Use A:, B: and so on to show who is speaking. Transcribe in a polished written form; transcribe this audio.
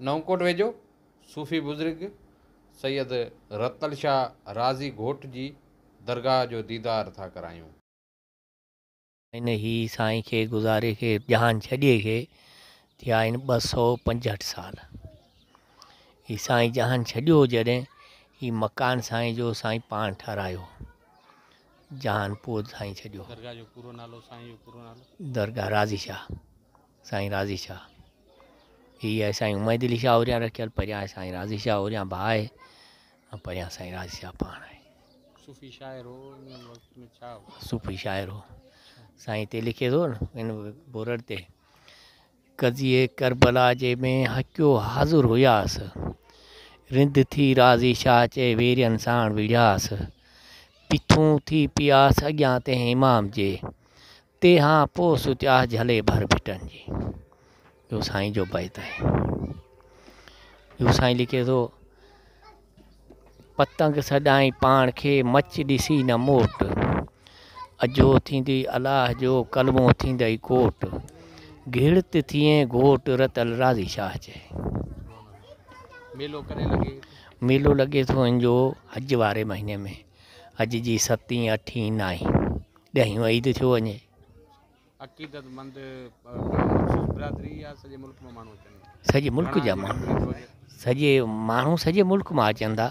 A: نئون ڪوٽ ويجهو صوفي بزرگ سيد رتل شاهه راضي گهوٽ جي درگاهه جو ديدار ٿا ڪرايون.
B: هن هي سائين کي گذاري کي جهان ڇڏي کي ٿيا آهن 265 سال. هي سائين جهان ڇڏيو جڏهن هي مڪان سائين جو سائين پاڻ ٺهرايو. جهان پوء سائين ڇڏيو.
A: درگاهه جو پورو نالو سائين جو پورو نالو؟
B: درگاهه راضي شاهه سائين راضي شاهه. هي آهي سائين اميد علي شاهه هوريان رکيل پريان آهي سائين راضي شاهه هوريان ڀاء آهي ۽ پريان سائين راضي شاهه پاڻ آهي.
A: صوفي شاعر هو ان وقت ۾ ڇا هو؟
B: صوفي شاعر هو. سائين هتي لکي ٿو نه ان بورڊ تي قضيي ڪربلا جي ۾ حقيو حاضر هياس رند ٿي راضي شاهه چئي ويرين ساڻ وڙهياس پٿون ٿي پياس اڳيان تنهن امام جي تيهان پوء ستياس جهلي ڀر ڀٽن جي. اهو سائين جو بيت آهي. اهو سائين لکي ٿو پتنگ سڏائين پاڻ کي مچ ڏسي نه موٽ اجهو ٿيندي الله جو ڪلمو ٿيندئي ڪوٽ گهڙت ٿئين گهوٽ رتل راضي شاهه چئي.
A: ميلو ڪڏهن لڳي؟
B: ميلو لڳي ٿو هن جو حج واري مهيني ۾ حج جي ستين اٺين نائين ڏهيون عيد ٿيو وڃي.
A: عقيدتمند مخصوص برادري يا سڄي ملڪ مان ماڻهو اچن ٿا؟
B: سڄي ملڪ جا ماڻهو سڄي ماڻهو سڄي ملڪ مان اچن ٿا.